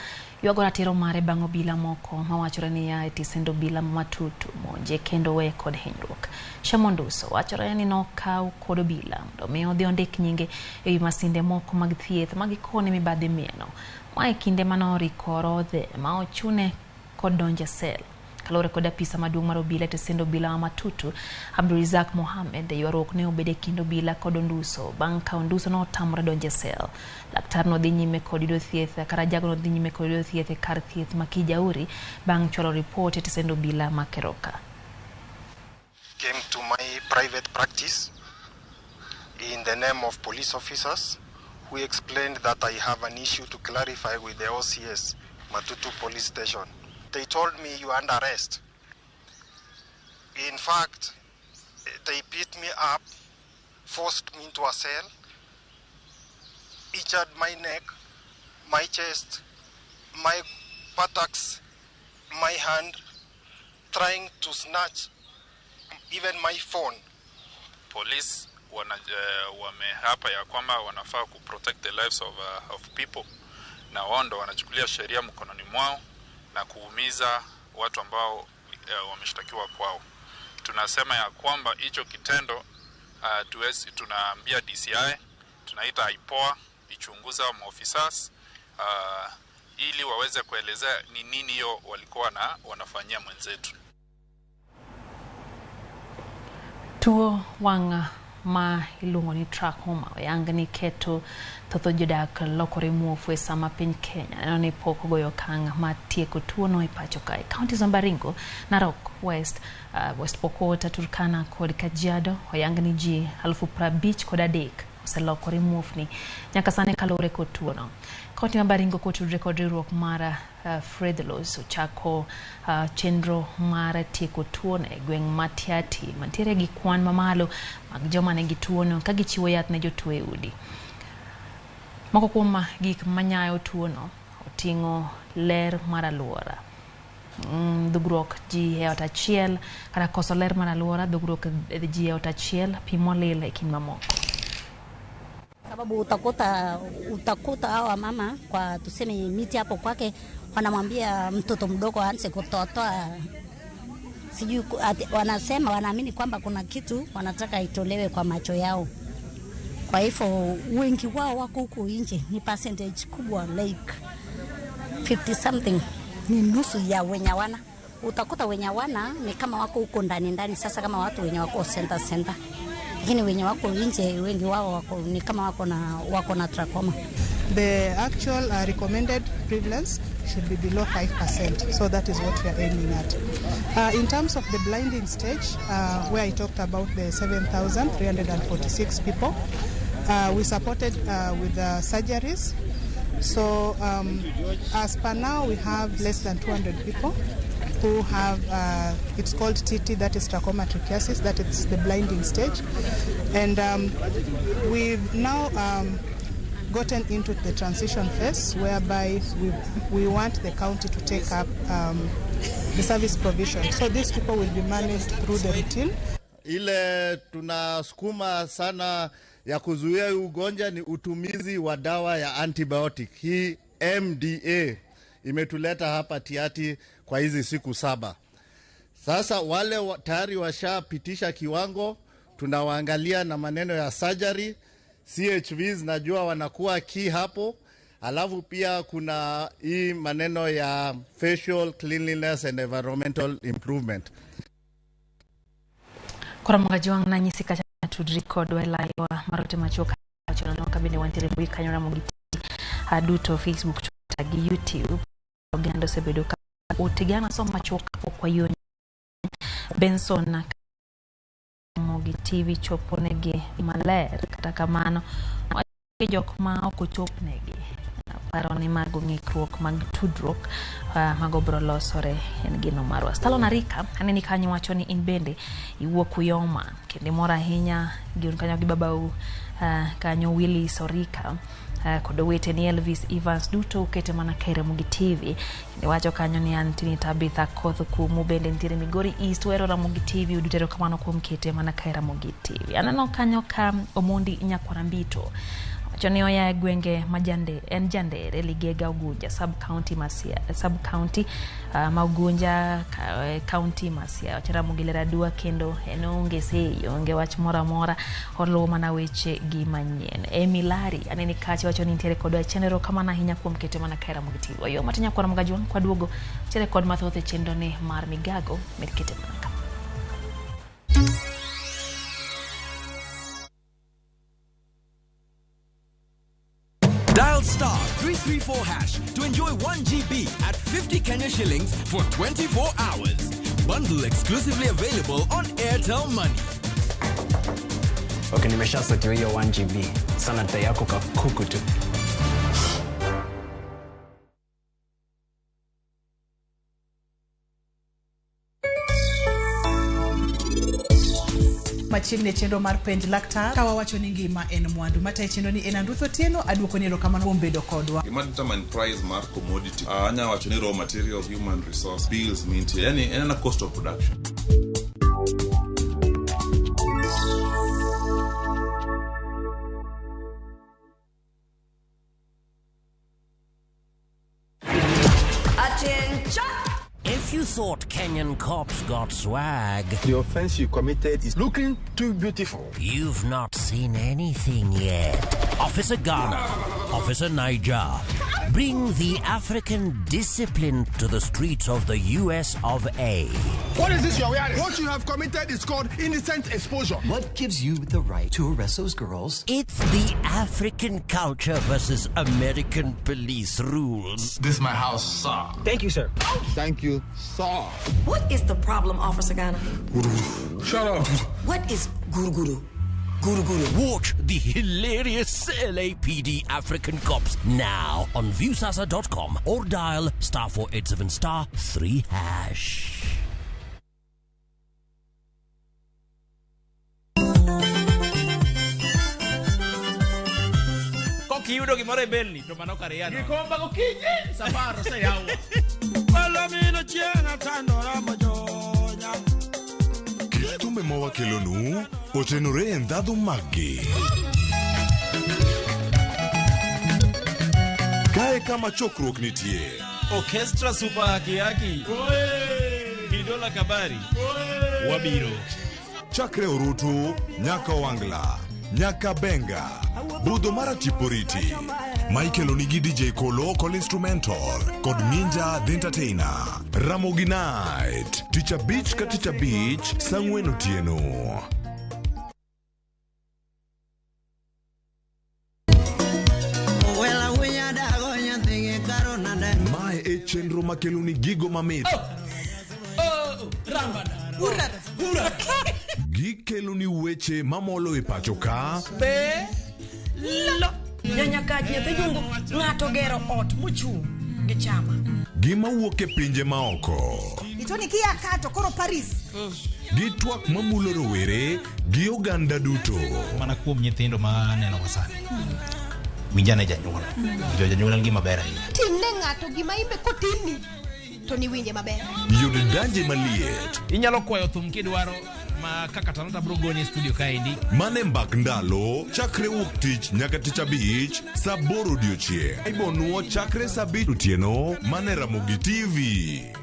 Speaker 1: ywago ratiro mare bang' obila moko mawachore ni ya e tisend obila ma Matutu monje kendo weye kod hinyruok. Shamo Nduso wachore ni nokaw kod obila mondo mi odhi ondik nyinge ewi masinde moko mag thieth ma gikone mibadhi mieno. Ma e kinde manokorodhe ma ochune kod donjo e sel. Kaluwore kod apisa maduong' mar obila e tesend obila ma Matutu, Abdurizak Mohamed, ywaruok ne obedo e kind obila kod Onduso bang' ka Onduso notamore donjo e sel. Laktar no dhi nyime kod yudo thieth kata jago no dhi nyime kod yudo thieth e kar thieth ma Kijauri bang' chwalo ripot e tesend obila ma Keroka.
Speaker 12: Came to my private practice in the name of police officers who explained that I have an issue to clarify with the OCS, Matutu Police Station. They told me you are under arrest. In fact, they beat me up, forced me into a cell, injured my neck, my chest, my buttocks, my hand, trying to snatch even my phone.
Speaker 13: Police wameapa ya kwamba wanafaa ku protect the lives of people, na wao ndo wanachukulia sheria mkononi mwao na kuumiza watu ambao wameshtakiwa kwao. Tunasema ya kwamba hicho kitendo tunaambia DCI, tunaita IPOA ichunguza maofisas ili waweze kuelezea ni nini hiyo walikuwa na wanafanyia mwenzetu.
Speaker 1: Tuo wang' ma iluongo ni trachoma oyang ni keto thoth jodak lokore muofu e sama piny Kenya neno ni pok ogoyo okang' mar tieko tuono e pacho kae. Counties ma Baringo, Narok West, West Pokot, Turkana kod Kajiado oyang ni ji 53,000 oselokore muofni nyaka sani kaluwore kod tuono. Kaunti ma Baringo kotudre kod riwruok mar Fredlos ochako chenro mar tieko tuono e gweng' ma Tiaty mantiere gi kwan mamalo mag joma nigi tuono ka gichiwo yath ne jotuo e udi. Moko kuom gik manyayo tuono oting'o ler mar alwora, dhugruok ji e ot achiel kata koso ler mar alwora, dhugruok ji e ot achiel, pi molil e kind mamoko.
Speaker 14: Sababu utakuta hawa mama kwa tuseme miti hapo kwake wanamwambia mtoto mdogo aanze kutotoa, sijui wanasema wanaamini kwamba kuna kitu wanataka itolewe kwa macho yao. Kwa hivyo wengi wao wako huku nje, ni percentage kubwa like 50 something, ni nusu ya wenye wana. Utakuta wenye wana ni kama wako huko ndani ndani, sasa kama watu wenye wako center, lakini wenye wako nje wengi wao wako ni kama wako na trachoma.
Speaker 15: The actual recommended prevalence should be below 5%, so that is what we are aiming at. In terms of the blinding stage, where I talked about the 7,346 people, we supported with the surgeries. So as per now, we have less than 200 people who have, it's called TT, that is trachoma trichiasis, that is the blinding stage. And we've now gotten into the transition phase whereby we want the county to take up the service provision. So these people will be managed through the routine.
Speaker 17: Ile tunasukuma sana ya kuzuia ugonjwa ni utumizi wa dawa ya antibiotic. Hii MDA imetuleta hapa Tiaty kwa hizi siku 7. Sasa wale tayari washapitisha kiwango, tunawaangalia na maneno ya surgery, CHVs najua wanakuwa key hapo. Alafu pia kuna hii maneno ya facial cleanliness and environmental improvement.
Speaker 1: Koro Mgajwang' nanyisi kacha tudri kodwa e laiwa marote machuok. Wacho ka bende wantiere mbui kanyo Ramogi TV duto, Facebook, Twitter gi YouTube. Oganda osebedo ka ote an asom machuok kapok wayuo. Benson Ramogi TV chopo negi maler, kata kamano jok ma ok ochopnegi paro ni mago ng'ikruok mag tudruok mago bro losore en gino marwa. Stalon Arika aneni kanyo wacho ni in bende iwuok Uyoma kendo imor ahinya gi kanyo gi babau kanyo Willis Orika kod oweteni Elvis Evans duto ukete mana ka Ramogi TV. Kendo iwacho kanyo ni Antini Tabitha Koth kuomu bende nitiere Migori East wero Ramogi TV uduto erokamano kuom kete mana ka Ramogi TV. Aneno kanyo ka Omondi Nyakwara Mbito wacho ni oya e gwenge ma Jande, en Jandere, Ligega, Ugunja sub county ma Siaya, sub county ma Ugunja county ma Siaya. Wacho Ramogi ler adua kendo en onge sei, onge wach moro amora, oluwo mana weche gi manyien. Emi Lari aneni kacha wacho ni nitiere kodwa e chenro, erokamano ahinya kuom kete mana ka Ramogi TV. Oyo matin nyakwara Mogajwang' kwaduogo nitiere kod mathoth e chenro ni mar migago med kete mana ka.
Speaker 6: Dial star 334 hash to enjoy 1 GB at 50 Kenya shillings for 24 hours. Bundle exclusively available on Airtel Money.
Speaker 11: Okay, nimeshasotiwa hiyo 1 GB. Sana dai yako kakuku tu.
Speaker 15: Machiegni e chenro mar Penj Laktar, ka wawacho ni ngima en mwandu. Matayo chenro ni en Anruth Otieno, aduoko ni erokamano kuom bedo kodwa.
Speaker 24: Gima determine price mar commodity, anya wacho ni raw materials, human resource, bills mintie, yani en a cost of production.
Speaker 18: Attention! If you thought Kenyan cops got swag,
Speaker 19: The offense you committed is looking too beautiful.
Speaker 18: You've not seen anything yet. Officer Ghana, Officer Niger, bring the African discipline to the streets of the US of A.
Speaker 19: What is this you're wearing? What you have committed is called indecent exposure.
Speaker 20: What gives you the right to arrest those girls?
Speaker 18: It's the African culture versus American police rules.
Speaker 19: This is my house, sir.
Speaker 20: Thank you, sir.
Speaker 19: Thank you, sir.
Speaker 21: What is the problem, Officer Ghana?
Speaker 19: Shut up.
Speaker 21: What is guru guru? Guru guru.
Speaker 18: Watch the hilarious LAPD African Cops now on Viusasa.com or dial star 487 star 3 hash.
Speaker 22: Kokiyudo gimoro e belni to mano kare yano.
Speaker 28: Gikomba gokinyi safar oseyawo.
Speaker 29: Olamino chieng' atandora mojonya.
Speaker 26: Kit thumbe mawakelonu otenore e ndhadhu maggi. Kae kama chokruok nitie.
Speaker 22: Orchestra Super Haki Haki. Bidola Kabari. Wabiro.
Speaker 26: Chakre Orutu, nyaka Wangla, nyaka Benga, budho mar Tiporiti. Michael onigi DJ Kolo kod instrumental kod Minja the Entertainer. Ramogi Night, tich abich ka tich abich, saa ang'wen otieno. Mae e chenro makeloni gigo mamit.
Speaker 22: Oh, Rambada. Hurra. Hurra.
Speaker 26: Gikeloni weche mamolo e pacho ka.
Speaker 22: Be.
Speaker 21: Lo. Nyanyakach nyathi jungu ng'ato gero ot mochung' gi chama.
Speaker 26: Gima wuok e pinje maoko.
Speaker 30: Itoni kia kato koro Paris.
Speaker 26: Gi twak mamulo rowere gi oganda duto.
Speaker 31: Mana kuom nyithindo ma aneno wa sani. Winjane janyuol. Jo janyuol en gima ber ahinya.
Speaker 30: Timne ng'ato gima imbe kotimni to niwinje maber.
Speaker 26: Yud danje maliet.
Speaker 31: Inyalo kwayo thum kidwaro ma kaka Talanta bro goni e studio kaendi.
Speaker 26: Mane mbak ndalo chakre wuok tich nyaka tich abich saa aboro odiochieng'. Ibonuo chakre saa abich otieno mane Ramogi TV.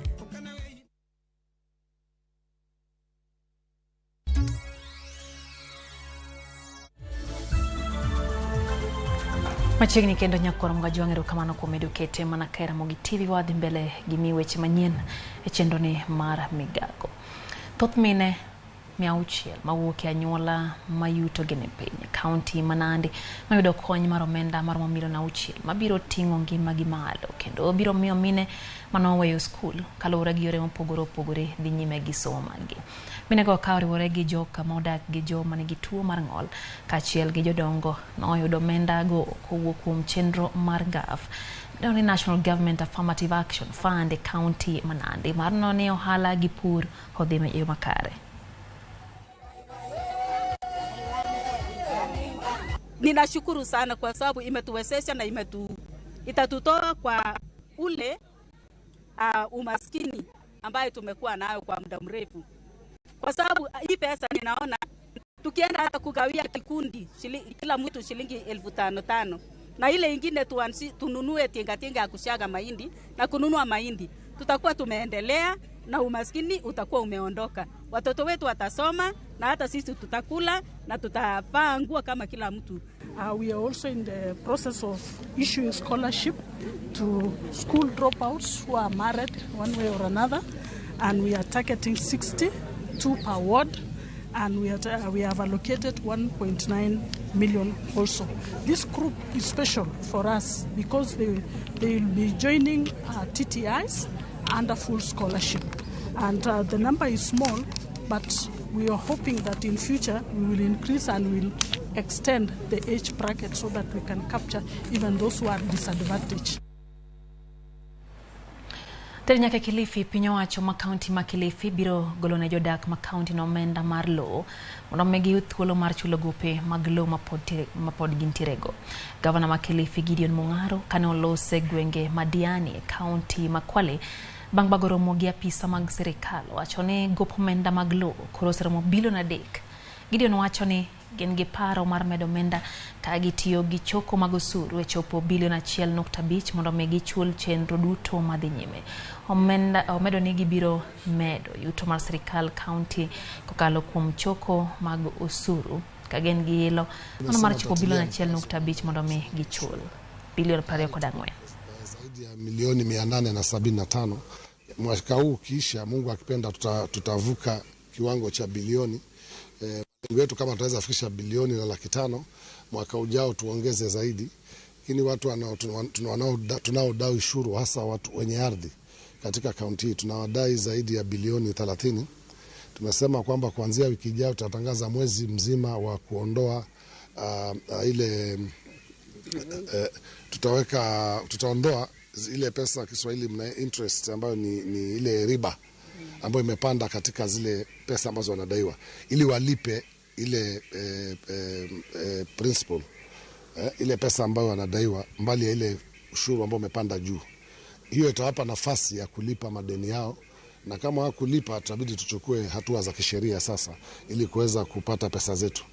Speaker 1: Machiegni kendo nyakwar Mgajwang', erokamano kuom medo kete mana ka Ramogi TV. Wadhi mbele gi mi weche manyien e chenro ni mar migago. Thoth mine 600 mawuok e anyuola mayuto gi ni piny. Kaunti ma Nandi noyudo kony mar omenda maromo milion 6 mabiro ting'o ngimagi malo kendo biro miyo mine manoweyo skul kaluwore gi yore mopogore opogore dhi nyime gi somo maggi. Minego ka oriwore gi joka ma odak gi joma nigi tuo mar ng'ol kaachiel gi jodongo noyudo omenda go kowuok kuom chenro mar GAF ni National Government Affirmative Action Fund e kaunti ma Nandi mar neno ni ohala gi pur odhi e yo makare.
Speaker 2: Ninashukuru sana kwa sababu imetuwezesha na itatutoa kwa ule umaskini ambayo tumekuwa nayo kwa muda mrefu. Kwa sababu hii pesa ninaona tukienda hata kugawia kikundi kila mtu shilingi 5,000 na ile ingine tununue tingatinga ya kushaga mahindi na kununua mahindi, tutakuwa tumeendelea na umaskini utakuwa umeondoka. Watoto wetu watasoma na hata sisi tutakula na tutavaa nguo kama kila mtu.
Speaker 3: We are also in the process of issuing scholarship to school dropouts who are married one way or another, and we are targeting 62 per ward, and we have allocated 1.9 million also. This group is special for us because they will be joining TTIs under full scholarship. And the number is small, but we are hoping that in future we will increase and will extend the age bracket so that we can capture even those who are disadvantaged.
Speaker 1: Ter nyaka Kilifi, piny owacho ma kaunti ma Kilifi biro golo ne jodak ma kaunti no omenda mar lowo mondo omigi thuolo mar chulo gope mag lowo mapod gintirego. Gavana ma Kilifi Gideon Mung'aro kane olose gwenge ma Diani e kaunti ma Kwale bang' bago romo gi apisa mag sirikal wacho ni gop omenda mag lowo koro oseromo bilion 3. Gideon wacho ni gin gi paro mar medo omenda ka gitiyo gi choko mag osuru e chopo bilion 1.5 mondo mi gichul chenro duto madhi nyime. Omedo ni gibiro medo yuto mar sirikal kaunti kokalo kuom choko mag osuru ka gin gi ilo mano mar chopo bilion 1.5 mondo mi gichul bilion 24.
Speaker 4: Zaidi ya milioni 875. Mwaka huu ukiisha, Mungu akipenda, tutavuka kiwango cha bilioni. Wetu kama tutaweza fikisha bilioni na 500,000 mwaka ujao tuongeze zaidi. Lakini watu tunaodai ushuru, hasa watu wenye ardhi katika kaunti hii, tunawadai zaidi ya bilioni 30. Tumesema kwamba kuanzia wiki ijayo tutatangaza mwezi mzima wa kuondoa ile tutaondoa ile pesa, Kiswahili mna interest, ambayo ni ile riba ambayo imepanda katika zile pesa ambazo wanadaiwa, ili walipe ile principal, ile pesa ambayo wanadaiwa mbali ya ile ushuru ambao umepanda juu. Hiyo itawapa nafasi ya kulipa madeni yao, na kama hawakulipa tutabidi tuchukue hatua za kisheria sasa ili kuweza kupata pesa zetu.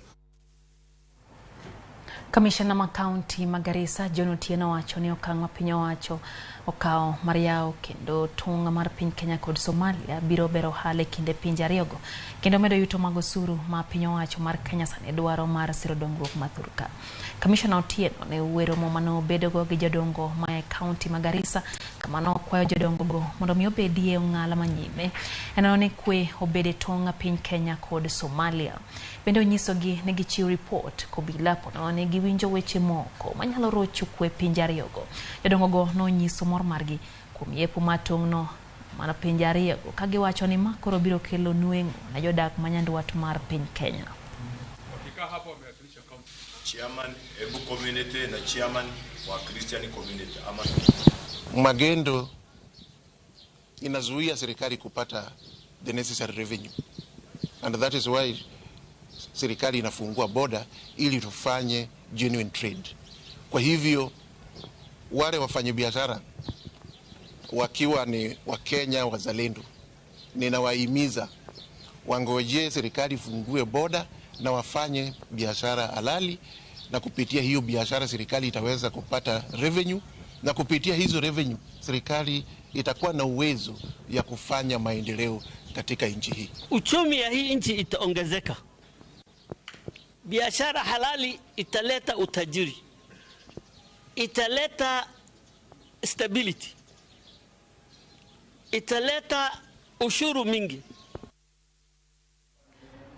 Speaker 1: Kamishna ma kaunti ma Garissa John Otieno wacho ni okang' ma piny owacho okawo mar yawo kendo tong' mar piny Kenya kod Somalia biro bero ohala e kind pinje ariyogo kendo medo yuto mag osuru ma piny owacho mar Kenya sani dwaro mar siro dongruok ma thurka. Kamishna Otieno ne owero romo manobedogo gi jodongo ma e kaunti ma Garissa kama nokwayo jodongogo mondo mi obedie ong'ala manyime e neno ni kwe obed e tong' piny Kenya kod Somalia. Bende onyisogi ni gichiw ripot kobila ponono ni giwinjo weche moko manyalo rocho kwe pinje ariyogo. Jodongogo nonyiso mor margi kuom yepo mar tong'no mar pinje ariyogo kagiwacho ni ma koro biro kelo nweng'o ne jodak ma nyandwat mar piny Kenya.
Speaker 5: Chairman Ebu Community na chairman wa Christian Community ama
Speaker 7: magendo inazuia serikali kupata the necessary revenue, and that is why serikali inafungua border ili tufanye genuine trade. Kwa hivyo wale wafanyabiashara wakiwa ni Wakenya wazalendo, ninawahimiza wangojee serikali ifungue border na wafanye biashara halali, na kupitia hiyo biashara serikali itaweza kupata revenue, na kupitia hizo revenue serikali itakuwa na uwezo ya kufanya maendeleo katika nchi hii.
Speaker 8: Uchumi ya hii nchi itaongezeka. Biashara halali italeta utajiri, italeta stability, italeta ushuru mingi.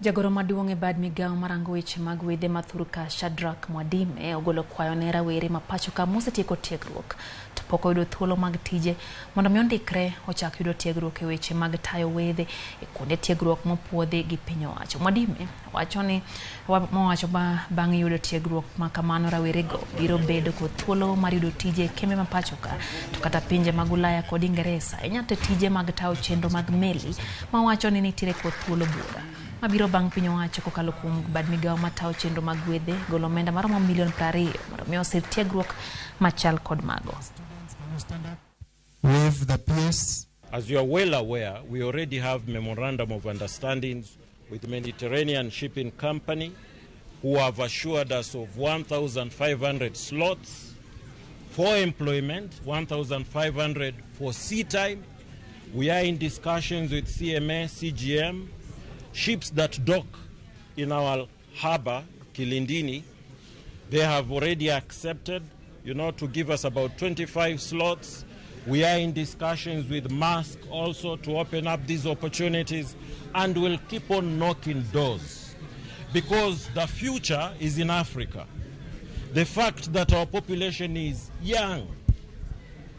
Speaker 1: Jagoro maduong' e bad migawo marango weche mag wedhe ma thurka Shadrack Mwadime ogolo kwayo ne rawere ma pacho ka mosetieko tiegruok to pok oyudo thuolo mag tije mondo mi ondikre ochak yudo tiegruok e weche mag tayo wedhe e kuonde tiegruok mopuodhi gi piny owacho. Mwadime wacho ni mowacho bang' yudo tiegruok ma kamano rawerego biro bedo kod thuolo mar yudo tije e kembe ma pacho ka to kata pinje mag Ulaya kod Ingeresa ahinya to tije mag tayo chenro mag meli ma wacho ni nitiere kod thuolo buora mabiro bang' piny owacho kokalo kuom bad migawo matayo chenro mag wedhe golo omenda maromo milion 20 mondo mi osir tiegruok machal kod mago.
Speaker 6: With the PS.
Speaker 9: As you are well aware, we already have memorandum of understandings with Mediterranean Shipping Company, who have assured us of 1,500 slots for employment, 1,500 for sea time. We are in discussions with CMA, CGM, ships that dock in our harbor, Kilindini. They have already accepted, to give us about 25 slots. We are in discussions with Maersk also to open up these opportunities, and we'll keep on knocking doors because the future is in Africa. The fact that our population is young,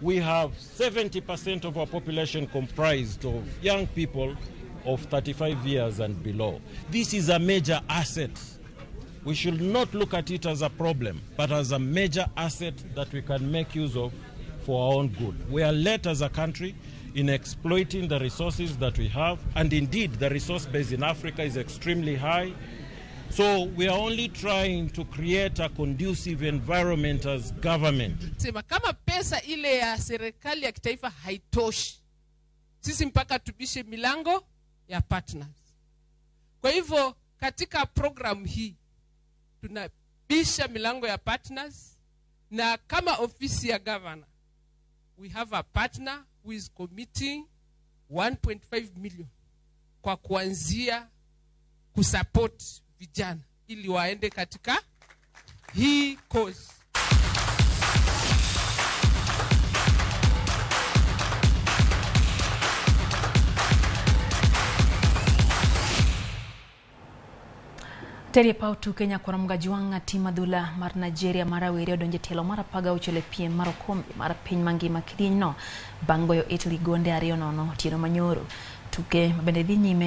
Speaker 9: we have 70% of our population comprised of young people of 35 years and below. This is a major asset. We should not look at it as a problem, but as a major asset that we can make use of for our own good. We are late as a country in exploiting the resources that we have, and indeed the resource base in Africa is extremely high. So we are only trying to create a conducive environment as government.
Speaker 10: Sema kama pesa ile ya serikali ya kitaifa haitoshi, sisi mpaka tubishe milango ya partners. Kwa hivyo katika program hii tunabisha milango ya partners, na kama ofisi ya governor we have a partner who is committing 1.5 million kwa kuanzia kusupport vijana ili waende katika hii course.
Speaker 1: Terie paw tuke nyakwar Mgajwang' tim adhula mar Nigeria mar rawere odonjo e tielo mar 16 e piem mar okombe mar piny mangima kidienyno bang' goyo Italy gonde 2-0 otieno manyoro. Tuke mabende dhi nyime